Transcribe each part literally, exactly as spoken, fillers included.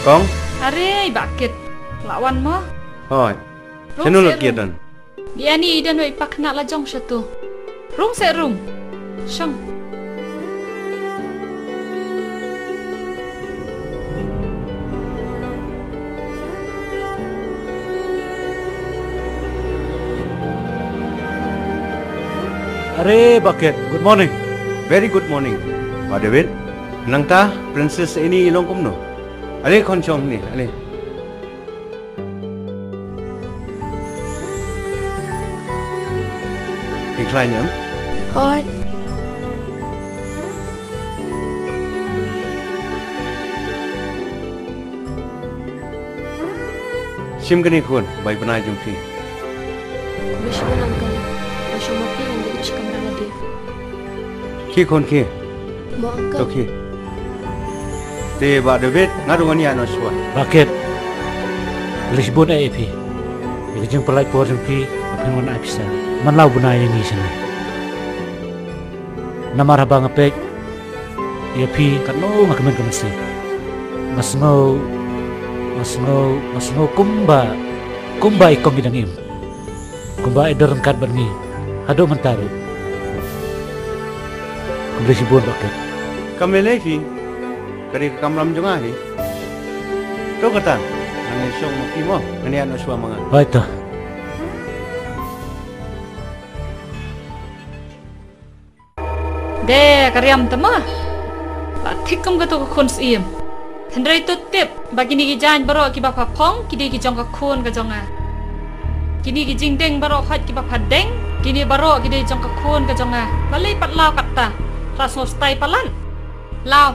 Kong? Are, i Bah Kit. La wan mo? Hoi. Rung. Shano la seh kiad rung. Don? I Ani i don wei i pakhynnah la jong shatu. Rung seh rung. Shong. Are Bah Kit, good morning. Very good morning, Bah David. Nangta, Princess Ani i long kumno? Ale khon shong hangne, ale. Phi khlaiñ em? Hooid. Shim kane khun, bai bnai jong phi. Khublei shibun uncle. Ba shong ma phi ngan ïa shi kamra lade. Khie khun khie. Mo uncle. To khie. Te Bah David, nga ruh ngan ïaid noh shuwa. Bah Kit. Khublei shibun eh ïa phi. Ïa ka jingpynlait por jong phi, ba phin wan ai pisa. Man la u bnai ïa ngi shane. Namar haba nga peit ïa phi katno nga kmen ka mynsiem. Nga sngew, nga sngew, nga sngew kumba, kumba i kong i dang im. Kumba i don ryngkat bad ngi haduh mynta ruh. Khublei shibun Bah Kit. Kam lei lei phi. Ka dei ka kamram jong nga hi. To kata, ngan ïa shong ma phi mo, ngan ïaid noh shuwa ma nga. Hooid to. De, ka riam te ma. La thik kum kato ka khun syiem. Hynrei to tip ba kine ki jaiñ baroh kiba pha phong ki dei ki jong ka khun ka jong nga. Kine ki jingdeng baroh hooid kiba pha deng, kine baroh ki dei jong ka khun ka jong nga. Balei pat law katta? Pha sngew stai palat. Law.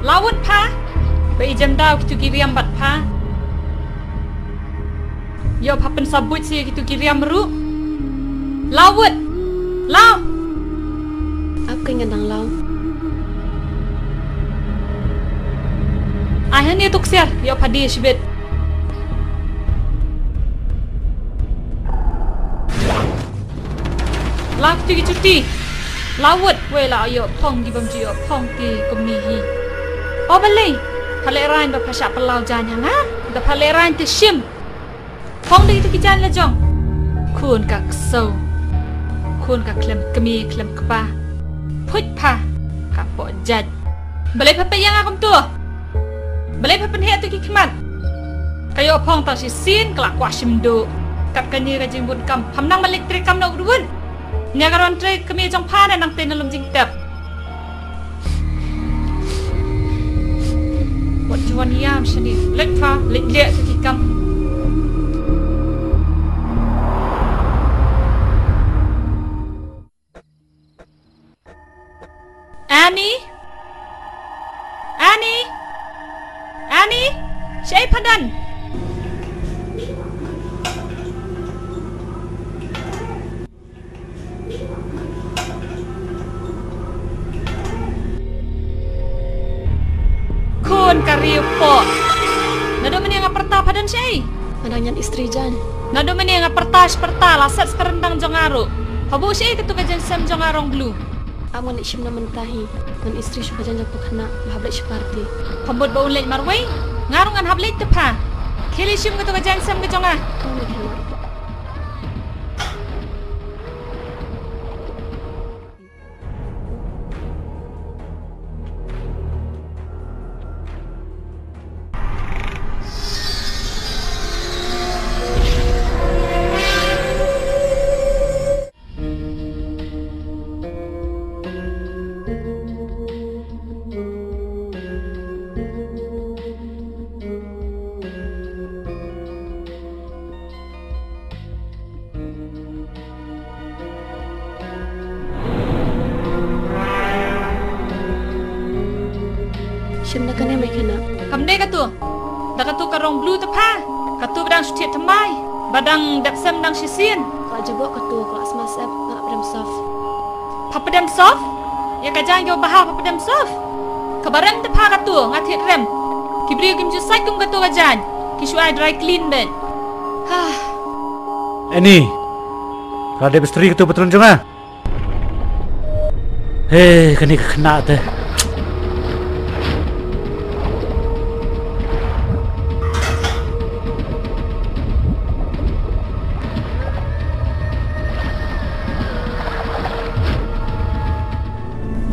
Law wut pha. Ba i jem daw kito ki riam bad pha. Ïoh pha pynsabuit sa ïa kito ki riam ruh. Law wut. Law. Ap, keiñ ngan dang law. Ai hangne to ksiar, ïoh pha die shibit. Law kito ki juti. Law wut, wei la ïoh phong ki bym ju ïoh phong ki kumne hi. O balei? Pha lehraiñ ba pha shah pynlaw jaiñ ha nga? Da pha lehraiñ te shim. Phong da kito ki jaiñ la jong. Khun ka ksew. Khun ka khlem kmie khlem kpa. Phuit pha. Ka poh jait. Balei pha peit ïa nga kumto? Balei pha pynheh ïa ki khmat? Ka ïoh phong tang shisien ka la kwah shim duh. Kat kane ka jingbun kam. Pham nang ban leit trei kam noh u dwun. Nia ka ron trei kmie jong pha ne nangtei na lum jingtep. Wat ju wan ïam shane. Leit pha, leit leh ïa ki kam. Ani? Ani? Ani? Shaei pha don? Khun ka riewpoh. Naduh mynne nga pyrta pha don shaei? Nga dang ñiad istri jaiñ. Naduh mynne nga pyrta shi pyrta la set ka ryndang jong nga ruh. Pha buh shaei katu ka jaiñsem jong nga rong blue? Am ngan leit shim na mynta hi. Ngan istri shuh ka jaiñ jong pha khynnah, ba hap leit sha party. Pha mut ba un leit marwei? Nga ruh ngan hap leit te pha. Khie leit shim katu ka jaiñsem ka jong nga. Kong leit khynnah. Shim da kane mai khynnah. Kam dei katu. Da katu ka rong blue te pha. Katu ba dang shu thied thymmai. Ba dang dep sem dang shisien. Ka la jaboh katu, ka la sma sep, nga la pdem soft. Pha pdem soft? Ïa ka jaiñ kaba bha pha pdem soft? Kaba rem te pha katu, nga thied rem. Ki briew kim ju sait kum katu ka jaiñ. Ki shu ai dry clean beit. Ha. Ani. Ka dep istri katu patlun jong nga. He, kane ka khynnah te.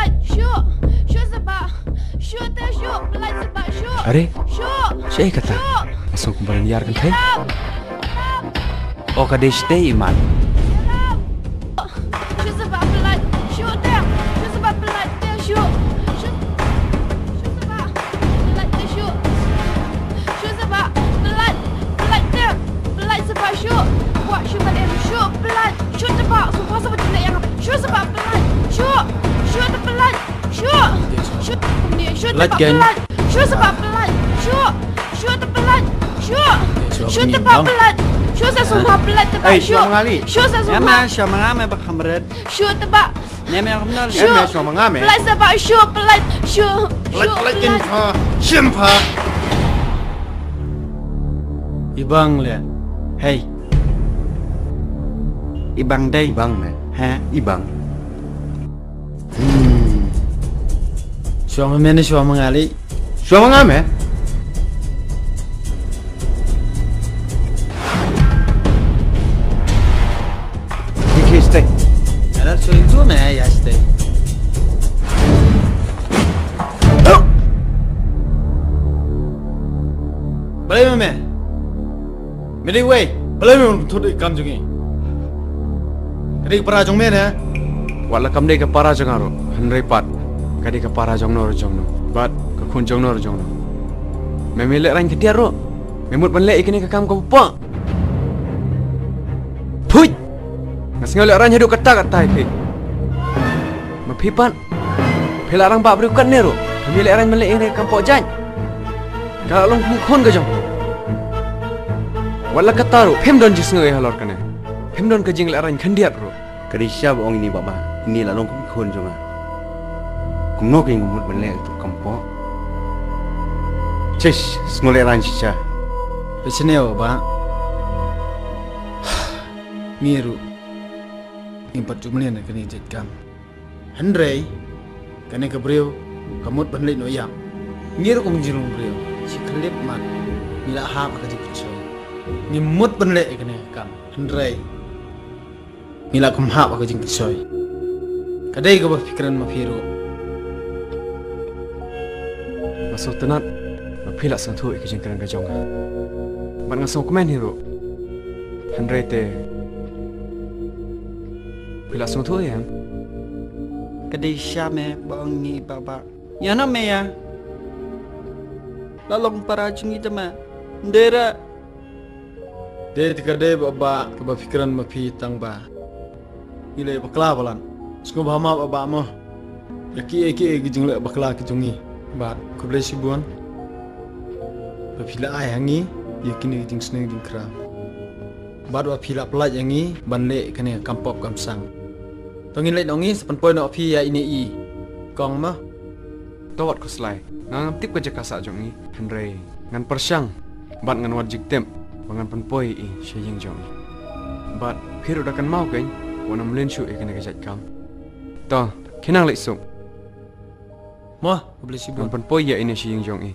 pyllait. Shuh. Shuh seh ba. Shuh te shuh. Pyllait seh ba shuh. Are? Shuh. Shaei kata? Shuh. Nga sngew kumba lynñiar kynthei. Ïalam. Ïalam. O ka dei shatei imat. Ïalam. Shuh seh ba pyllait. Shuh te. Shuh seh ba pyllait te shuh. Shuh. Shuh seh ba pyllait te shuh. Shuh seh ba pyllait. Pyllait te. Pyllait seh ba shuh. Kwah shuh ban em shuh pyllait. Shuh te ba. Shuh seh ba pyllait ïa nga. Shuh seh ba pyllait. Shuh. Shuh te pyllait. Shuh. Shuh. Kumne shuh te ba pyllait. Shuh seh ba pyllait. Shuh. Shuh te pyllait. Shuh. Shuh te ba pyllait. Shuh seh seh ba pyllait te ba shuh. Shuh seh seh ba. Shuh te ba. Shuh. Pyllait seh ba shuh. Pyllait. Shuh. Shuh. Pyllait. Shuh. Pyllait. Ibang le. Hei. Ibang dei. Ibang me. He. Ibang. Hmm. Shuwa ma me ne shuwa ma nga lei? Shuwa ma nga me. Ki ki stay. Ala shuwa itu me ya stay. Balei ma me? Me dei uwei, balei me thut ïa ka kam jong ngi? Ka dei ka para jong me ne? Wat la kam dei ka para jong nga ruh, hynrei pat ka dei ka para jong no ruh jong no, bad ka khun jong no ruh jong no. Me me lehraiñ khyndiat ruh. Me mut ban leh ïa kane ka kam kaba pop. Phuit! Nga sngew lehraiñ haduh katta katta ïa phi. Ma phi pat, phi la rangbah briew katne ruh, phim lehraiñ ban leh ïa kane ka kam pop jait. Ka la long kum khun ka jong phi. Wat la katta ruh phim don jingsngew ïa halor kane. Phim don ka jinglehraiñ khyndiat ruh. Ka dei shisha ba ong ine Bah Bah, ine la long kum khun jong nga. Kumno kein nga mut ban leh ïa ka kam pop. Chish, sngew lehraiñ shisha. Phi sngewbha. Ngi ruh ngim pat ju mlien ïa kane ka jait kam. Hynrei kane ka briew ka mut ban leit noh ïap. Ngi ruh kum jinglong briew, shi khyllipmat ngi la hap ha ka jingpynshoi. Ngi mut ban leh ïa kane ka kam, hynrei ngi la kum hap ha ka jingpynshoi. Ka dei kaba phi kren ma phi ruh. Nga sngewtynnat ba phi la sngewthuh ïa ka jingkren ka jong nga. Bad nga sngewkmen hi ruh. Hynrei te phi la sngewthuh ïa em? Ka dei shisha me ba ong ine Bah Bah. Ïa na me ïa. La long para jong ngi te me. Ndei re. Dei te ka dei Bah Bah kaba phi kren ma phi tang ba ngi leh bakla palat. Sngewbha map Bah Bah mo. Ïa kiei kiei ki jingleh bakla ki jong ngi. Bad khublei shibun ba phi la ai ha ngi ïa kine ki jingsneng jingkhraw. Bad ba phi la pyllait ïa ngi ban leh kane ka kam pop kam sang. To ngin leit noh ngi, sa pynpoi noh phi ïa ine i kong mo. To wat khuslai, nga ngam tip ka jaka sah jong i, hynrei ngan pyrshang bad ngan wad jingtip ba ngan pynpoi i sha ïing jong i. Bad phi ruh da kynmaw kein, wat nang mlien shuh ïa kane ka jait kam. To, khnang leit suk. Mo, khublei shibun. Ngan pynpoi ïa ine sha ïing jong i.